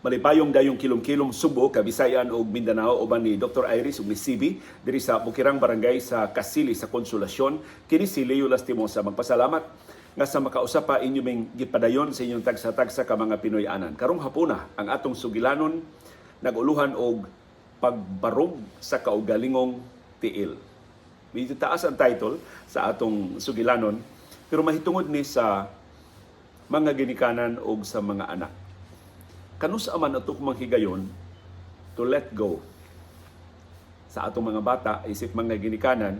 Malipayong dayong kilom-kilom Subo, Kabisayan ug Mindanao uban ni Dr. Iris ug ni CB diri sa Bukirang Barangay sa Kasili sa Konsolasyon. Kini si Leo Lastimosa magpasalamat nga sa makausap pa inyo ming gipadayon sa inyong tagsa-tagsa ka mga Pinoy-anan. Karong hapuna ang atong sugilanon naguluhan og pagbarog sa kaugalingong tiil. Medyo taas ang title sa atong sugilanon, pero mahitungod ni sa mga ginikanan og sa mga anak. Kanusa man ato kumang higayon to let go sa atong mga bata isip mga ginikanan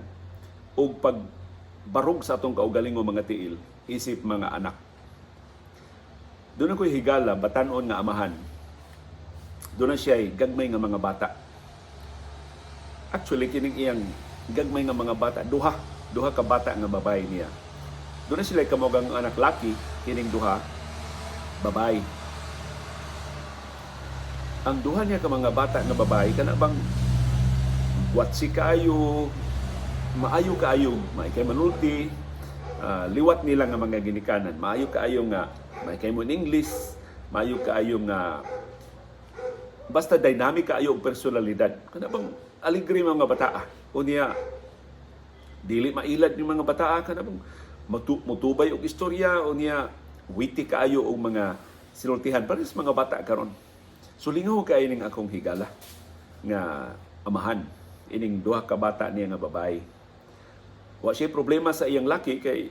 ug pagbarog sa atong kaugalingong mga tiil isip mga anak. Doon ako'y higala, batanon nga amahan. Doon na siya gagmay nga mga bata. Actually, kining iyang gagmay nga mga bata, duha ka bata nga babae niya. Doon na sila kamogang anak laki, kining duha, babae. Ang duha niya ka mga bata nga babae, kana bang watsi kaayo, maayo kaayo, may kay manulti, liwat nila nga mga ginikanan, maayo kaayo nga may kay mo in English, maayo kaayo nga basta dynamic kaayo og personalidad. Kana bang aligre mga bata. Unya dili mailad yung mga bata, kana bang mutubay og istorya, unya witty kaayo og mga sinultihan para sa mga bata karon. So lingaw kaayo ning akong higala nga amahan ining duha ka bata niya nga babae. Wa siya problema sa iyang laki kay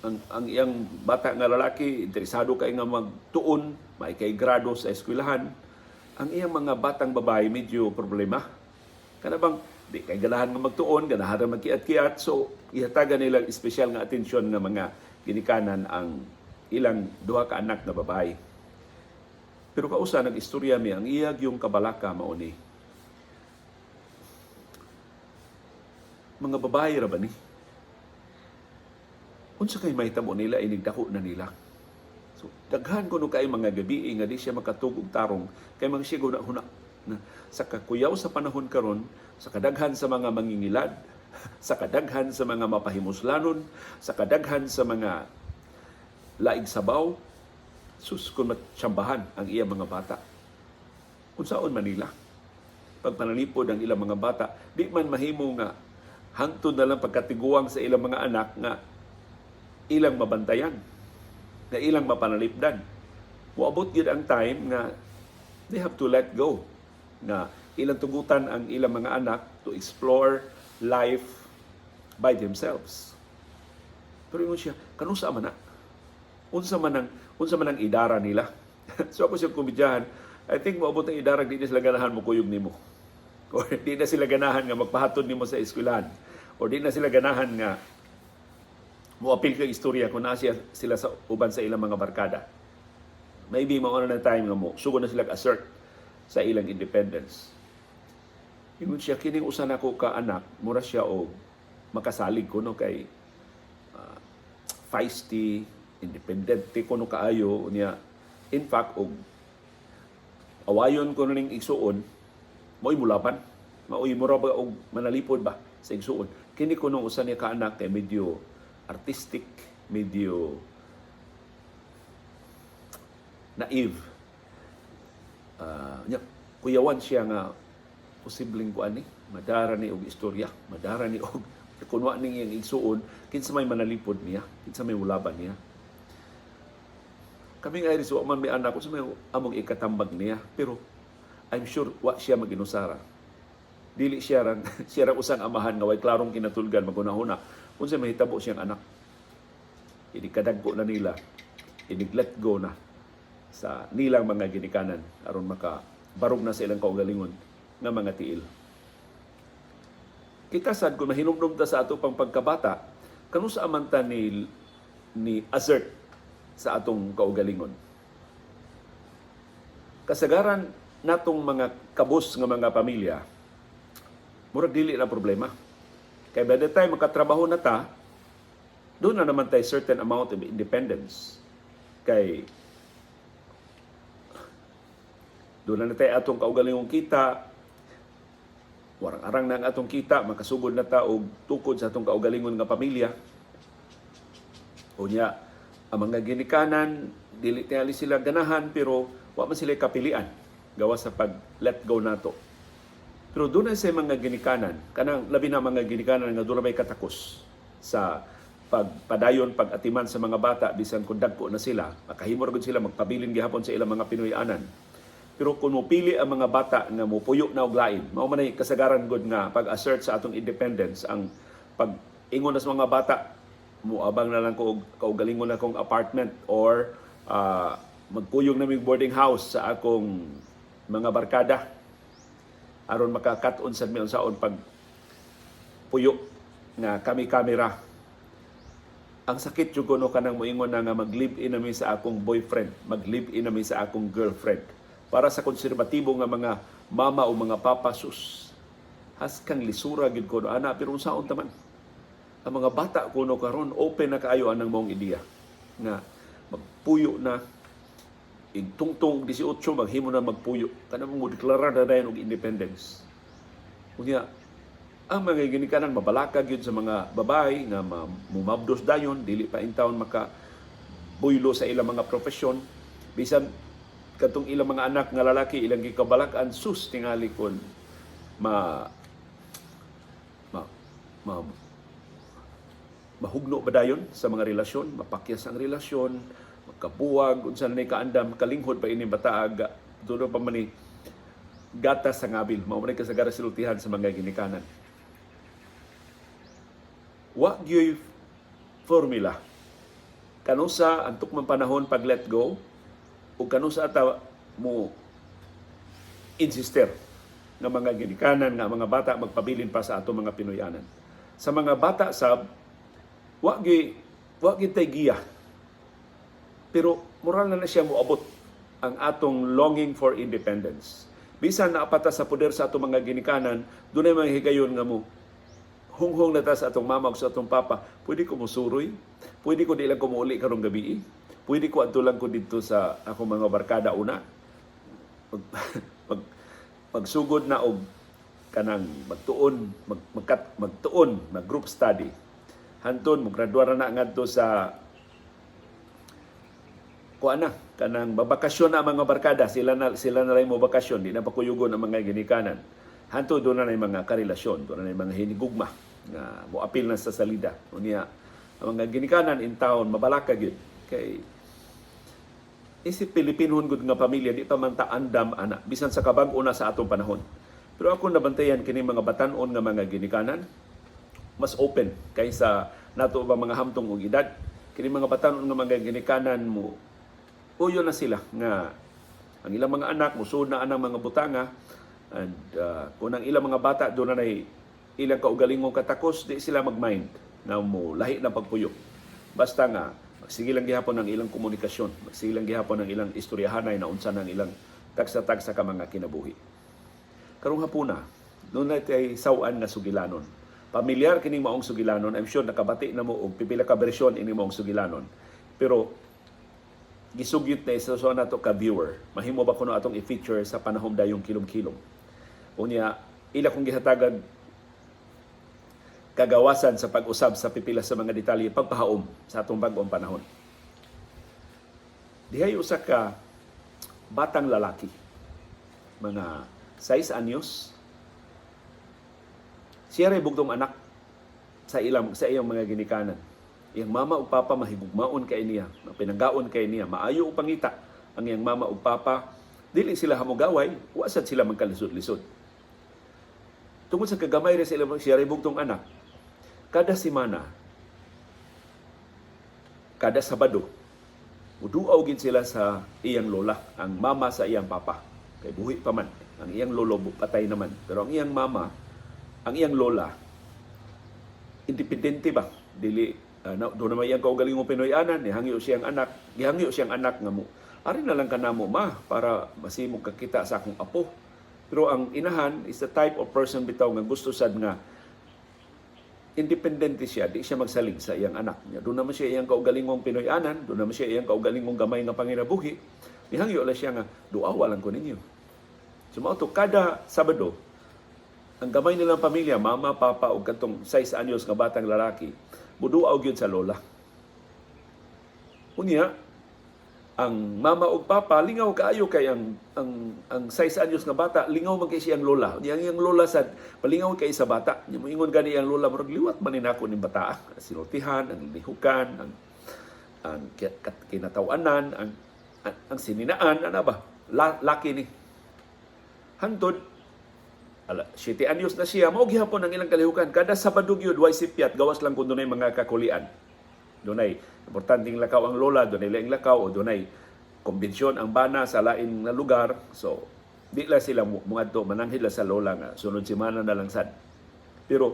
ang iyang bata nga lalaki interesado kay nga magtuon, may kay grado sa eskwelahan. Ang iyang mga batang babae medyo problema. Kana bang di kay ganahan nga magtuon, ganahan ra magkiat-kiat, so ihatagan nila espesyal nga atensyon nga mga ginikanan ang ilang duha ka anak nga babae. Pero kausa nag-istorya mi ang iyag yung kabalaka mao ni. Mga babae ra ba ni? Unsa kay mahitabo nila inig dako na nila? So daghan kuno kay mga gabi nga di siya makatug og tarong kay mga siya huna na sa kakuyaw sa panahon karon, sa kadaghan sa mga mangingilad, sa kadaghan sa mga mapahimuslanon, sa kadaghan sa mga laig sabaw, sus kung matsambahan ang iya mga bata. Unsaon man nila? Pagpanalipod ang ilang mga bata, di man mahimo nga hangtod na lang pagkatiguang sa ilang mga anak nga ilang mabantayan, nga ilang mapanalipdan. Moabot gyud ang time nga they have to let go, nga ilang tugutan ang ilang mga anak to explore life by themselves. Pero ingon siya, kanusa man na? Unsa man ang idara nila? So ako siya komedyahan, I think moabot ang idara di na sila ganahan mo kuyog nimo. Or di na sila ganahan nga magpahatod nimo sa eskwelahan. Or di na sila ganahan nga moapil kag istorya kung naa siya sila sa uban sa ilang mga barkada. Maybe mao na time nga mo sugod na sila assert sa ilang independence. Ingon siya, kining usa nako ka anak, mura siya og makasalig kuno kay feisty, independente kuno kaayo niya. In fact, og awayon kuno ning igsuon, mao'y mulaban, mao'y mura ba og manalipod ba sa igsuon. Kini kuno usa niya ka anak kay medyo artistic, medyo naive. Nya, kuyawan siya nga posibleng kuan ni, madara ni og istorya, madara ni og kunwa ning iyang igsuon, kinsa may manalipod niya, kinsa may mulaban niya. Kami nga Iris, wa man may anak, unsa may among ikatambag niya, pero I'm sure wa siya maginusara. Dili siya rang siya rang usang amahan nga way klarong kinatulgan magunahuna unsa mahitabo siyang anak. Inig kadagko na nila, inig let go na sa nilang mga ginikanan aron maka barog na sa ilang kaugalingon nga mga tiil. Kita sad kung mahinumdum ta sa ato pang pagkabata, kanusa man ta ni assert sa atong kaugalingon. Kasagaran natong mga kabus nga mga pamilya, murag dili na problema. Kay by the time makatrabaho na ta, doon na naman tayo certain amount of independence. Kay doon na tayo atong kaugalingong kita, warang-arang na ang atong kita, makasugod na ta og tukod sa atong kaugalingon nga pamilya. Unya, ang mga ginikanan, dili tingali sila ganahan, pero Wa man sila kapilian gawas sa pag let go nato. Pero doon sa mga ginikanan, kanang labi na mga ginikanan nga doon may katakos sa pagpadayon pag-atiman sa mga bata bisan kung dagko na sila, makahimo ra gud sila magpabilin gihapon sa ilang mga Pinoy-anan. Pero kung mopili ang mga bata nga mopuyo na og lain, mao man ay kasagaran gud nga pag-assert sa atong independence, ang pag-ingon na sa mga bata, muabang na lang ko og kaugalingon na akong apartment or magkuyog na mig boarding house sa akong mga barkada aron makakat-on sad mi unsaon pag puyo nga kami-kami ra. Ang sakit jud kuno kanang moingon na nga mag-live-in na mi sa akong boyfriend, mag-live-in na mi sa akong girlfriend. Para sa konserbatibo nga mga mama o mga papa, sus, haskang lisura gid kuno ana, pero unsaon ta man? Ang mga bata kuno karon open na kaayo anang maong ideya nga magpuyo na igtungtong 18, maghimo na magpuyo, kanang mo deklarar na dayon og independence. Unya ang mga ginikanan mabalaka gyud sa mga babae nga mumabdos dayon, dili pa intawon maka buylo sa ilang mga profesyon, bisan kadtong ilang mga anak nga lalaki ilang gikabalak-an, sus, tingali kon ma ma, ma mahugno ba dayon sa mga relasyon, mapakyas ang relasyon, magkabuwag, unsa na ni kaandam, kalinghod pa ini bataag, dulo pa man ni gatas sa ngabil. Mao man kasagaran silutihan sa mga ginikanan. Wa gyoy formula kanusa ang tukmang panahon pag let go o kanusa ata mo insister nga mga ginikanan nga mga bata magpabilin pa sa ato mga Pinoyanan. Sa mga bata sab, wa gi tay giya. Pero moral na na siya moabot ang atong longing for independence. Bisan naa pa ta sa poder sa atong mga ginikanan, dunay mga higayon nga mo hunghong na ta sa atong mama o sa atong papa, "Pwede ko musuroy, pwede ko di lang ko muuli karong gabi, pwede ko adto lang ko dito sa akong mga barkada una." Magsugod na og kanang magtuon, magtuon, mag group study. Hantod mo graduar na ngadto sa kuan na, kanang babakasyon na ang mga barkada, sila na lang mo bakasyon, di na pakuyugon ang mga ginikanan. Hantod doon na yung mga karelasyon, doon na yung mga hinigugma nga moapil na sa salida. Unya ang mga ginikanan in town mabalaka gyud kay isip Pilipinon gud nga pamilya, di pa man ta andam ana bisan sa kabag-o na sa atong panahon. Pero ako nabantayan kini mga batan-on nga mga ginikanan, mas open kaysa nato ba mga hamtong og edad. Kini mga batan-on nga mga ginikanan mo uyo na sila nga ang ilang mga anak musuod na anang mga butanga, and kung ang ilang mga bata doon na ilang kaugalingong katakos, di sila magmind na mo lahi na pagpuyo. Basta nga magsige lang gihapon ang ilang komunikasyon, magsige lang gihapon ang ilang istoryahanay na unsa nang ilang tagsa-tagsa ka mga kinabuhi. Karong hapuna, doon na tay sawan nga sugilanon. Pamilyar kining maong sugilanon. I'm sure nakabati na mo og pipila ka bersyon ini maong sugilanon. Pero gisugyot na isa sa nato ka viewer. Mahimo ba kuno atong i-feature sa panahom dayong kilom-kilom? Unya, ila kong gihatagag kagawasan sa pag-usab sa pipila sa mga detalye pagpahaom sa atong bag-ong panahon. Dihay usa ka batang lalaki, mga 6 anyos, siya ray bugtong anak sa iyang mga ginikanan. Iyang mama ug papa mahigugmaon kay niya, mapinanggaon kay niya, maayo og pangita ang iyang mama ug papa. Dili sila hamugaway, wa sad sila magkalisod-lisod. Tungod sa kagamay ra sa ilang, siya ray bugtong anak, kada semana, kada Sabado, muduaw gid sila sa iyang lola, ang mama sa iyang papa. Kay buhi pa man. Ang iyang lolo patay naman. Pero ang iyang mama, ang iyang lola, independente ba? Dili doon naman iyang kaugalingong Pinoy-anan, nihangyo siyang anak, gihangyo siyang anak nga mo, "Ari na lang ka namo, ma, para masimog kakita sa akong apo." Pero ang inahan is the type of person bitaw nga gusto sad nga independente siya, di siya magsalig sa iyang anak niya. Doon naman siya iyang kaugalingong Pinoy-anan, doon naman siya iyang kaugalingong gamay nga panginabuhi. Nihangyo lang siya nga, "Duawa lang ko ninyo." So mao to, kada Sabado, ang gamay nilang pamilya, mama, papa, ug katong 6 anyos nga batang lalaki, muduaw gyud sa lola. Unya, Ang mama ug papa lingaw kaayo kay ang 6 anyos nga bata, lingaw man kay siyang lola. Nya ang lola sad palingaw kay sa bata. Nya moingon gani ang lola, murag liwat man ni nako ning bata. Sinultihan, ang lihukan, ang kinatawanan, ang sininaan, ana ba? Laki ni. Hantod ala, 7 anyos na siya, mao gihapon ang ilang kalihukan. Kada Sabado gyud way sipyat, gawas lang kung dunay mga kakulian. Dunay importanteng lakaw ang lola, dunay laing lakaw o dunay kumbensyon ang bana sa lain nga lugar. So, di lang sila muadto, mananghid lang sa lola nga sunod semana na lang sad. Pero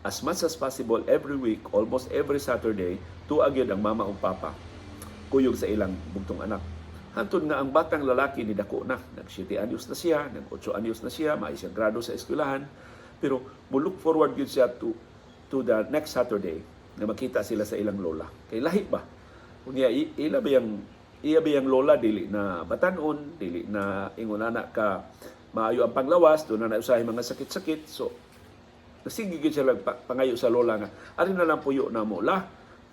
as much as possible every week, almost every Saturday, tuag gyud ang mama ug papa kuyog sa ilang bugtong anak. Hantod nga ang batang lalaki ni dako na, nag 7 anyos na siya, nag 8 anyos na siya, may siyang grado sa eskwelahan, pero mo look forward gyud siya to the next Saturday na makita sila sa ilang lola. Kay lahi ba? Unya ila ba yang iya ba yang lola dili na batanon, dili na ingon ana ka maayo ang panglawas, doon na usahay mga sakit-sakit. So sige gyud sila pangayo sa lola nga ari na lang puyo na mo la.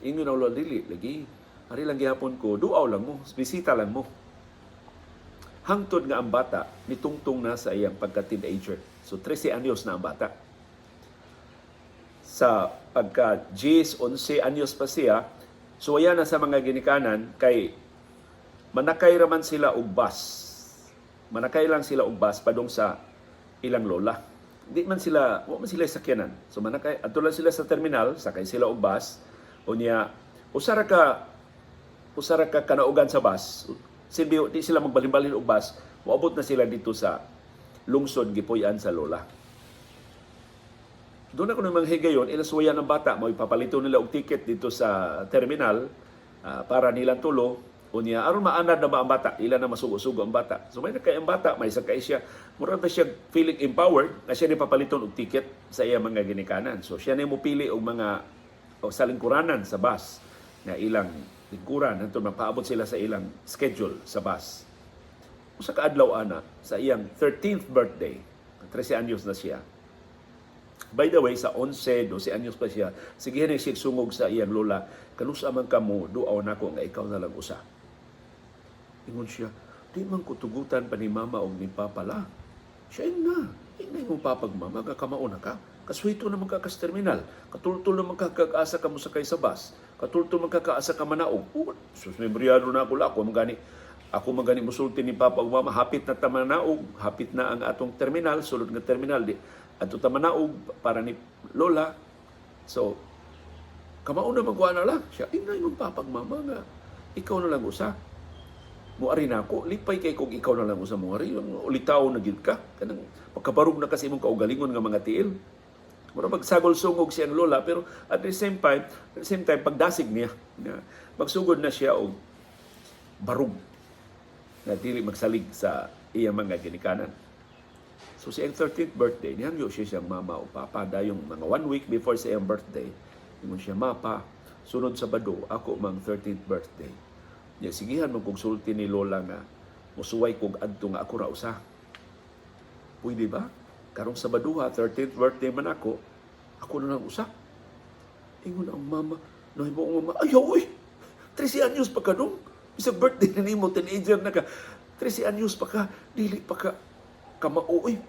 Ingon ang lola, dili lagi. Ari lang gihapon ko, duaw lang mo, bisita lang mo. Hangtod nga ang bata nitungtong na sa iyang pagka-teenager. So 13 anyos na ang bata. Sa pagka 10, 11 anyos pa siya, so na sa mga ginikanan kay manakay raman sila og bus. Manakay lang sila og bus padung sa ilang lola. Di man sila, wa man sila sakyanan. So manakay, adto lang sila sa terminal, sakay sila og bus, unya usa ra ka kanaugan sa bus. Silbi di sila magbalin-balin og bus, moabot na sila dito sa lungsod gipuy-an sa lola. Doon ako ng mga higayon, ilasuwayan ng bata, mo ipapalito nila og ticket dito sa terminal para nilang tulo. Unya, aron maanad na ba ang bata, ila na masugo-sugo ang bata. So may nakay ang bata, may sakay siya, mura ba siya feeling empowered na siya ni papaliton og ticket sa iya mga ginikanan. So siya na mopili og mga o sa lingkuranan sa bus na ilang lingkuran hantod mapaabot sila sa ilang schedule sa bus. Usa ka adlaw ana sa iyang 13th birthday, 13 anyos na siya. By the way, sa 11, 12 anyos pa siya, sige na siya sungog sa iyang lola, kanusa man kamo, duaw nako nga ikaw na lang usa. Ingon siya, di man ko tugutan pa ni mama o ni papa la. Siya na, ingay mong papag mama, kakamao na ka. Kaswito na man ka kas terminal. Katultol na man ka kag-asa ka mo sakay sa bus. Katultol man ka kaasa ka manaog. Oh, sus, memoriado na ako la. Ako man gani musulti ni papa ug mama, hapit na ta manaog, hapit na ang atong terminal, sulod nga terminal di adto ta manaog para ni lola. So kamao na magkuha na lang. Siya, ingay mong papag mama nga ikaw na lang usa. Muari na ako, lipay kay kung ikaw na lang usa mo ari, ulitaw na gid ka. Kanang pagkabarog na kasi imong kaugalingon nga mga tiil. Mura magsagol sungog siyang lola, pero at the same time pagdasig niya nga magsugod na siya og barug na dili magsalig sa iyang mga ginikanan. So sa iyang 13th birthday, nihangyo siya siyang mama o papa dayong mga one week before sa iyang birthday. Ingon siya, "Mapa, sunod Sabado, ako mang 13th birthday. Ya, sigihan mo kong sulti ni lola nga musuway kog adto nga ako ra usa. Pwede ba? Karong Sabaduha, 13th birthday man ako, ako na lang usa." Ingon ang mama, nahimo ang mama, "Ayaw, uy! 13 anyos pa ka dong. Bisag birthday na nimo, teenager na ka. 13 anyos pa ka, dili pa ka kamao, uy.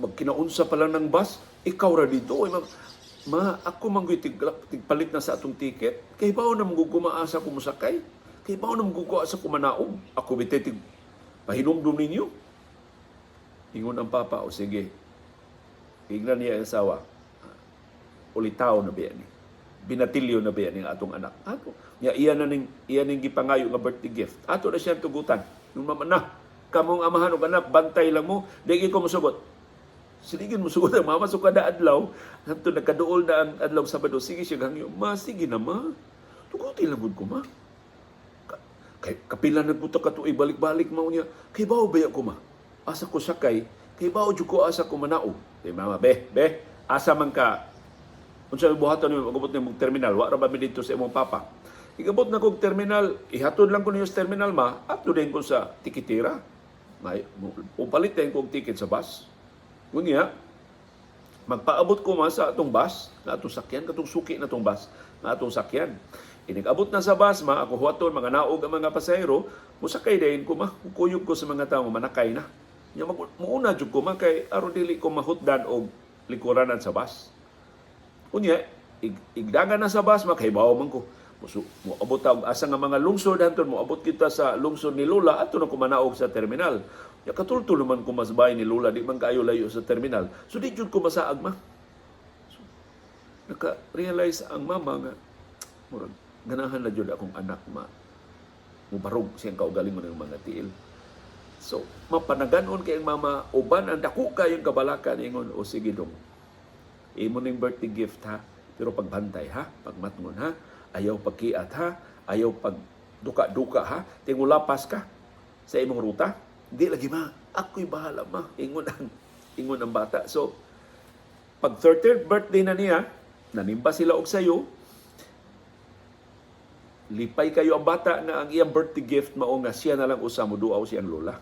Magkinaunsa pa lang ng bus, ikaw ra dito. Uy, ma, ma ako man gyud tigpalit na sa atong ticket. Kay bawo na magugumaasa ko mosakay. Kay bawo na magugumaasa ko manaog. Ako bitay tig pahinumdum ninyo." Ingon ang papa, "O sige." Ingnan niya ang asawa, ulitaw na biya ni. Binatilyo na biya ning atong anak. Ato. Nya iya ning gipangayo nga birthday gift. Ato na siyang tugutan. Yung mama na, kamong amahan og anak, bantay lang mo, di ko mosugot. Sige mo sugot ang mama, so kada adlaw, hantod nagkaduol na ang adlaw Sabado, sige siya hangyo, "Ma, sige na ma. Tuguti lang gud ko ma. Kay kapila na puta ka tuig balik-balik mao niya. Kay bawo ba ko ma? Asa ko sakay, kay bawo jud ko asa ko manaog." Di mama, "Be, be, asa man ka unsa may buhaton nimo pag-abot nimo terminal, wa ra ba mi dito sa imong papa?" "Igabot na kog terminal, ihatod lang ko niyo sa terminal ma, adto din ko sa tikitira. May upalit din kog ticket sa bus. Unya, magpaabot ko ma sa atong bus, na atong sakyan, katong suki na atong bus, na atong sakyan." Inig-abot na sa bus, ma, ako huwaton, mga naog ang mga pasahero, musakay dayon ko, ma, kuyog ko sa mga tao, manakay na. Nya muuna jud ko, ma, kay aron dili ko mahutdan og lingkuranan sa bus. Unya, igdangan na sa bus, ma, kay bawo man ko. Moabot ta og asa nga mga lungsod hanton, moabot kita sa lungsod ni Lola, ato na ko manaog sa terminal. Ya katultol naman ko mas bahay ni Lola, di man kaayo layo sa terminal. So di jud ko masaag, ma. So, naka-realize ang mama nga murag ganahan na jud akong anak ma mubarog siyang kaugalingon ng mga tiil. So, mapanaganon kay ang mama uban ang dako kayong kabalaka, ingon, "O sige dong. Imo ning birthday gift ha, pero pagbantay ha, pagmatngon ha, ayaw pagkiat ha, ayaw pag duka-duka ha, tingulapas ka sa imong ruta." "Di lagi, ma, ako'y bahala, ma," ingon ang bata. So, pag 13th birthday na niya, nanimba sila og sayo, lipay kayo ang bata nga ang iyang birthday gift mao nga siya na lang usa moduaw siyang lola.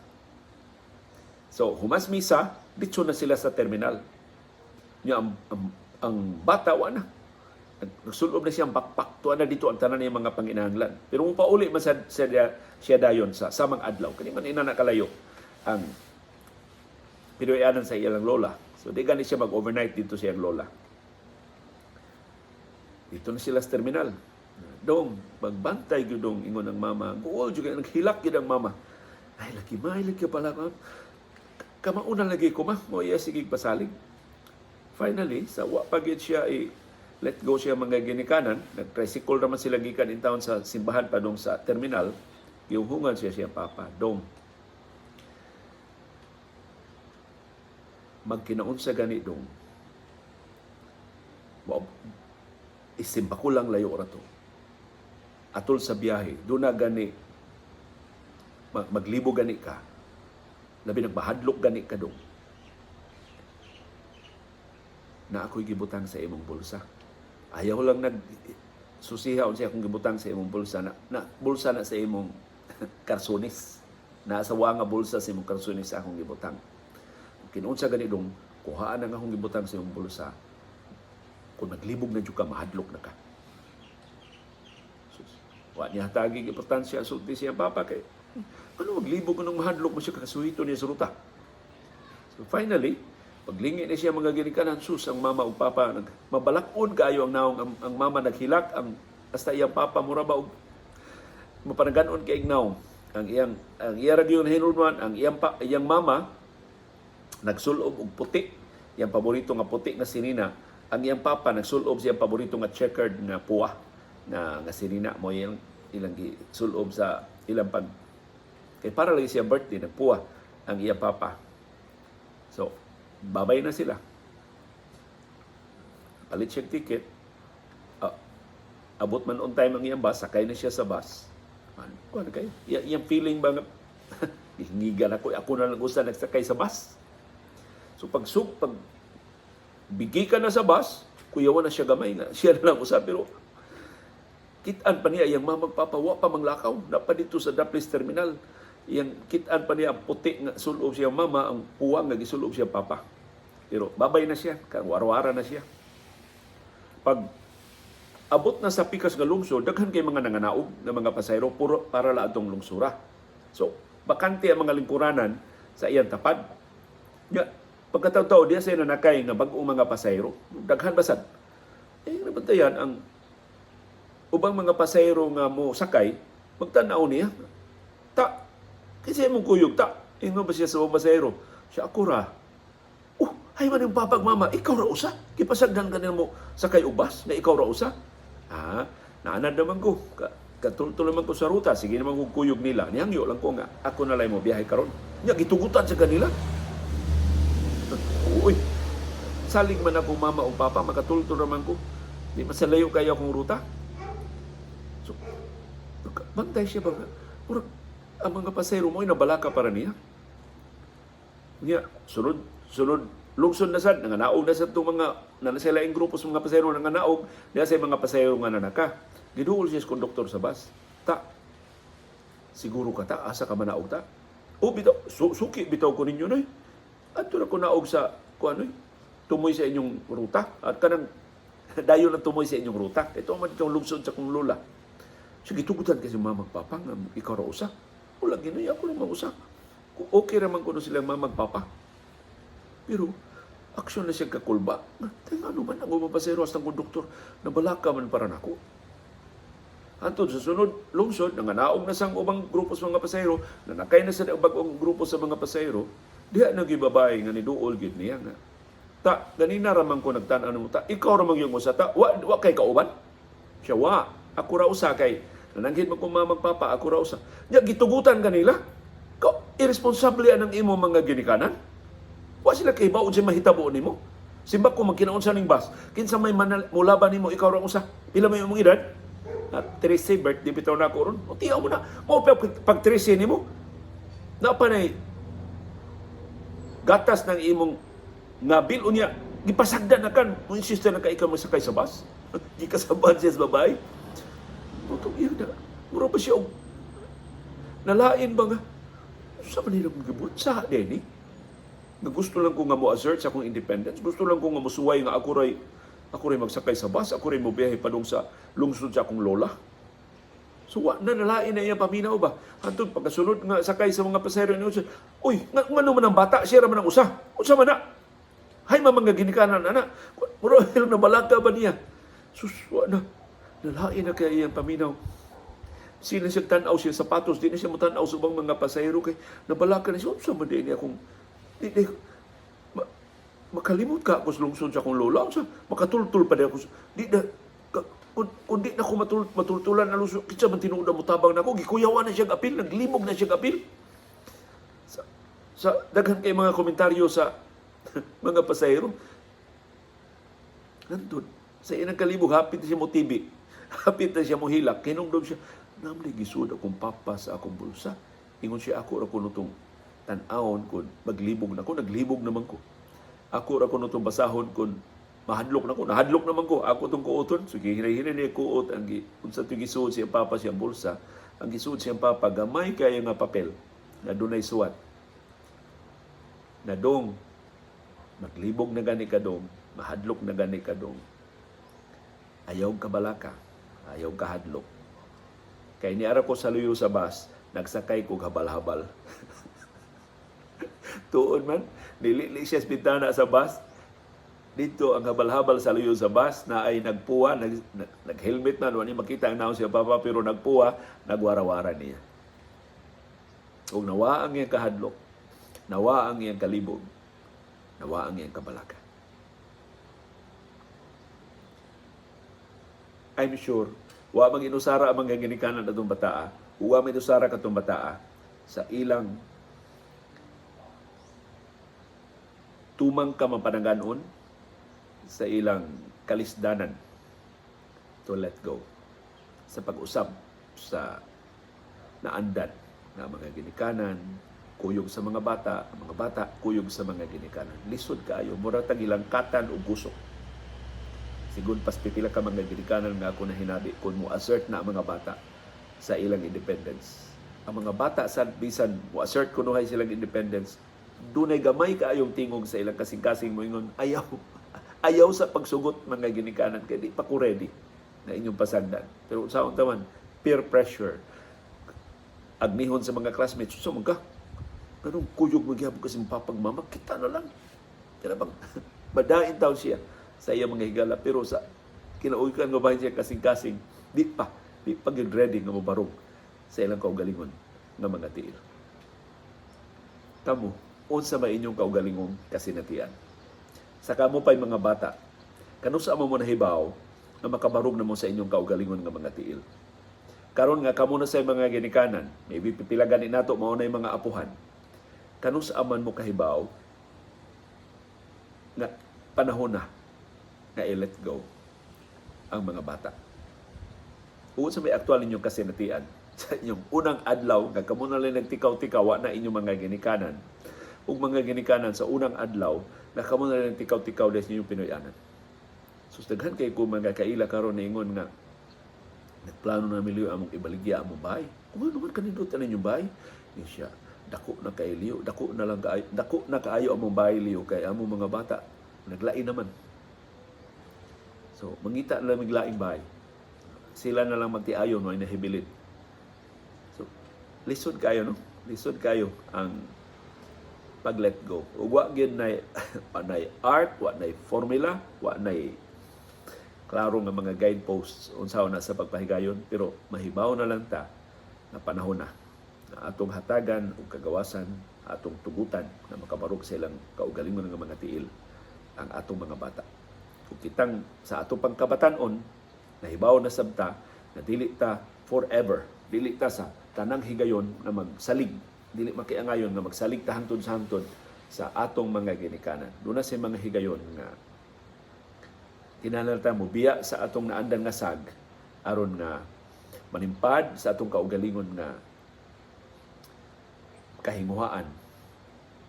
So, humas misa, ditso na sila sa terminal. Nya ang bata wa na. Nagsulob na siyang backpack. Tuwa na dito ang tanan niya mga panginahanglan. Pero mo pauli man sa siya dayon sa samang adlaw. Kani man ina na kalayo ang pinuyanan sa iyang lola. So di gani siya mag-overnight dito sa iyang lola. Dito na sila sa terminal. "Dong, magbantay gyud dong," ingon ang mama. Guol jud kay naghilak gyud ang mama. "Ay lagi, ma, ay lagi pala ka. Kamauna lagi ko, ma, mo iya sige pasalig." Finally, sa wa pa gyud siya i let go siya mga ginikanan, nag-tricycle naman sila gikan in town sa simbahan padung sa terminal, gihungan siya siyang papa, "Dong, magkinaunsa gani dong, wa isimba ko lang layo ra to. Atol sa biyahe, doon na gani maglibo gani ka. Labi nagmahadlok gani ka dong. Na ako'y gibutang sa imong bulsa. Ayaw lang nag susiha unsa akong gibutang sa imong bulsa na bulsa na sa imong karsunis. Na sa wa nga bulsa sa imong karsunis akong gibutang. Kinunsa gani dong, kuhaan ang akong gibutang sa imong bulsa. Kung naglibog na jud ka, mahadlok na ka." Sus, wa niya hatagi importansya sulti siya papa kay ano maglibog nung mahadlok mo siya kakasuhito niya sa ruta. So finally, paglingi ni siya mga ginikanan, sus, ang mama ug papa nag mabalak-on kaayo ang naong ang mama naghilak ang hasta iyang papa mura ba og mapanaganon kay naong. Ang iya ra gyud hinulman ang iyang mama nagsulob og puti, iyang paborito nga puti nga sinina. Ang iyang papa nagsulob siyang paborito nga checkered nga puwa na nga sinina mo iyang ilang gisulob sa ilang pag kay para lagi siya birthday nagpuwa ang iyang papa. So babay na sila. Palit siya ticket. Abot man on time ang iyang bus, sakay na siya sa bus. Ano, kuan kayo? Iyang feeling ba nga hingigan ako, ako na lang usa nagsakay sa bus. So pag bigi ka na sa bus, kuyawan na siya gamay nga. Siya na lang usa pero kitaan pa niya iyang mama papa wa pa manglakaw na pa dito sa Daplis Terminal. Iyang kitaan pa niya ang puti nga sulob siyang mama, ang puwang nga gisulob siyang papa. Pero babay na siya, kang warwara na siya. Pag abot na sa pikas nga lungsod, daghan kay mga nanganaog nga mga pasahero puro para la atong lungsura. So, bakante ang mga lingkuranan sa iyang tapad. Nya, pagkataw-taw diya sa nanakay nga bag-ong mga pasahero, daghan basad. Eh, nabantayan ang ubang mga pasahero nga mo sakay, magtan-aw niya. "Ta, kasi imong kuyog, ta." Ingon ba siya sa ubang pasahero? Siya, "Ako ra." "Oh, ay man yung papag mama, ikaw ra usa. Kipasagdan ka mo sakay ubas na ikaw ra usa." "Ah, naanad naman ko. Katultol naman ko sa ruta. Sige naman kong kuyog nila. Nihangyo lang ko nga. Ako na lang mo biyahe karon." Nya, gitugutan sa kanila. "Uy, salig man ako mama o papa, makatultol naman ko. Di masalayo kayo akong ruta." So, bantay siya ba? Murag, ang mga pasahero mo ay nabalaka para niya. Niya, sunod, sunod, lungsod na sad, nanganaog na sad itong mga, na nasa laing grupo sa mga pasahero nanganaog, niya sa mga pasahero nga nanaka. Giduol siya sa konduktor sa bus. "Ta, siguro ka ta, asa ka manaog ta?" "O bitaw, suki bitaw ko ninyo noy. Adto na ko naog sa kuan noy. Tumoy sa inyong ruta. At kanang dayon lang tumoy sa inyong ruta. Ito man itong lungsod sa kong lula." Siya gitugutan kasi mama ug papa nga ikaw ra usa. Wala ginoy, ako lang usa. Okay ra man kuno sila mama ug papa. Pero aksyon na siya kakulba. Nga ano man ang ubang pasahero hasta ang konduktor, nabalaka man para nako. Hantod sa sunod lungsod, nanganaog na sang ubang grupo sa mga pasahero, nanakay na sa bag-ong grupo sa mga pasahero, diha nagibabay nga niduol gid niya nga. Ta, ganina ra man ko nagtan-aw nimo ta, ikaw ra man yung usa ta, wa kay kauban? Siya wa, ako ra usa kay nananghid man ko mama ug papa, ako ra usa. Nya gitugutan kanila. Ka irresponsable anang imo mga ginikanan. Wa sila kahibaw unsay mahitabo nimo. Simba ko magkinaunsa ning bus, kinsa may mulaban nimo, ikaw ra usa. Pila may imong edad? Na 13, birthday bitaw na ako ron. O tiyaw mo na. Mo pa pag 13 nimo. Na pa nay gatas ng imong ngabil unya gipasagdan na kan mo insist na ka ikaw masakay sa bus. Gikasaban siya sa babae. Mutong iya na. Mura ba siya og nalain ba nga? Sa man nila gibut sa deni? Nga gusto lang ko nga mo assert sa akong independence. Gusto lang ko nga mosuway nga ako ray magsakay sa bus, ako ray mobiyahe padung sa lungsod sa akong lola. So wa na nalain na iyang paminaw ba. Hantod pagkasunod nga sakay sa mga pasahero ni, uy, nga ngano man ang bata, siya ra man ang usa. Unsa man na? Hay mga ginikanan ana. Mura na balaka ba niya? Sus, wa na. Nalain na kaya iyang paminaw. Sila siya tan-aw siya sapatos, di na siya motan-aw sa ubang mga pasahero kay nabalaka na siya. Unsa man di niya akong di, makalimot ka ako sa lungsod sa akong lola. Unsa makatultul pa di ako. Di na kung di na ako matultulan na lungsod, kinsa man tinuod mo tabang nako, gikuyawan na siya apil, naglimog na siya apil. Sa daghan kay mga komentaryo sa mga pasahero. Nandun, sa inang kalibog, hapit na siya mo tibi. Hapit na siya mo hilak. Kinumdum siya, namli gisud akong papa sa akong bulsa. Ingon siya, ako ra kuno tong tan-awon kun maglibog na ko, naglibog naman ko. Ako ra kuno tong basahon kun mahadlok na ko, nahadlok naman ko. Ako tong kuoton. So gihinay-hinay niya kuot ang unsa to gisuod siyang papa siyang bulsa. Ang gisuod siyang papa gamay kayo nga papel na dunay suwat. Na dong maglibog na gani ka dong, mahadlok na gani ka dong. Ayaw ka balaka, ayaw ka hadlok. Kay niara ko sa luyo sa bus, nagsakay ko habal-habal. Tuon man, nilili siya sa bintana sa bus. Dito ang habal-habal sa luyo sa bus na ay nagpuwa, nag-helmet na, wala niya makita ang naon siya papa, pero nagpuwa, nagwarawara niya. Ug nawa ang iyang kahadlok, nawa ang iyang kalibog, nawa ang iyang kabalaka. I'm sure, wa mang inusara ang mga ginikanan atong bataa, wa man inusara katong bataa sa ilang tumang kamapananganon, sa ilang kalisdanan to let go sa pag-usab sa naandan na mga ginikanan, kuyog sa mga bata, ang mga bata kuyog sa mga ginikanan. Lisod kaayo, mura tag ilangkatan og gusok. Sigon pas pipila ka mga ginikanan nga ako na hinabi kung mo assert na ang mga bata sa ilang independence. Ang mga bata sa bisan mo assert kunuhay silang independence, dunay gamay kaayong tingog sa ilang kasing-kasing moingon ayaw. Ayaw sa pagsugot mga ginikanan kay di pa ko ready na inyong pasagdan. Pero sa taman, peer pressure. Agnihon sa mga classmates, so man ka, ganong kuyog magyapon kasi papagmama, kita na lang. Kaya bang, madain taon siya sa iyang mga higala. Pero sa kinauikan nga bahin siya kasing-kasing, di pa gyud ready nga mobarog sa ilang kaugalingon nga mga tiil. Kamo, unsa may inyong kaugalingong kasinatian? Sa kamo pa'y mga bata, kanusa mo mo nahibaw nga makabarog na mo sa inyong kaugalingon nga mga tiil? Karon nga kamo na sa mga ginikanan, maybe pipila gani nato mao na mga apuhan. Kanusa man mo kahibaw nga panahon na nga i-let go ang mga bata? Uod sa may aktual ninyong kasinatian sa inyong unang adlaw nga kamo na lang nagtikaw-tikaw, wa na inyong mga ginikanan, ug mga ginikanan sa unang adlaw na kamo na lang nagtikaw-tikaw des inyong Pinoy-anan. So daghan kay ko mga kaila karon niingon nga nagplano na milyo among ibaligya among bahay. Kung ano man kanindot ang inyong bahay, ni siya dako na kay liyo, dako na lang kaayo, dako na kaayo among bahay liyo kay among mga bata naglain naman. So mangita na lang mig laing bahay. Sila na lang magtiayon, way nahibilin. So, lisod kayo, no? Lisod kayo ang pag let go. Ug wa gyud nay wa nay art, wa nay formula, wa nay klaro nga mga guideposts unsaon na sa pagpahigayon, pero mahibaw na lang ta na panahon na na atong hatagan og kagawasan, atong tugutan na makabarog sa ilang kaugalingon nga mga tiil ang atong mga bata. Kung kitang sa atong pangkabatanon, nahibaw na sabta na dili ta forever, dili ta sa tanang higayon na magsalig, dili makiangayon nga magsalig ta hangtod sa hangtod sa atong mga ginikanan. Duna sa mga higayon nga kinahanglan ta mobiya sa atong naandan nga sag aron nga manimpad sa atong kaugalingon nga kahinguhaan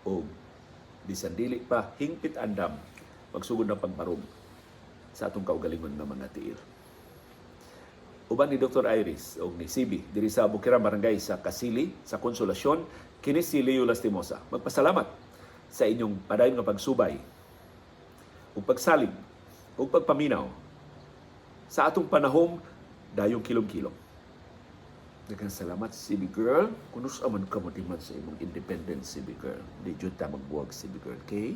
o bisan dili pa hingpit andam, magsugod na pagbarog sa atong kaugalingon nga mga tiil. Uban ni Dr. Iris o ni CB diri sa Bukiran, Barangay sa Kasili, sa Konsolasyon, kini si Leo Lastimosa. Magpasalamat sa inyong padayon nga pagsubay ug pagsalig ug pagpaminaw sa atong panahom dayong kilom-kilom. Daghang salamat, CB girl. Kuno sa man ka mo sa imong independence, CB girl. Di jud ta magbuwag, CB girl. Okay?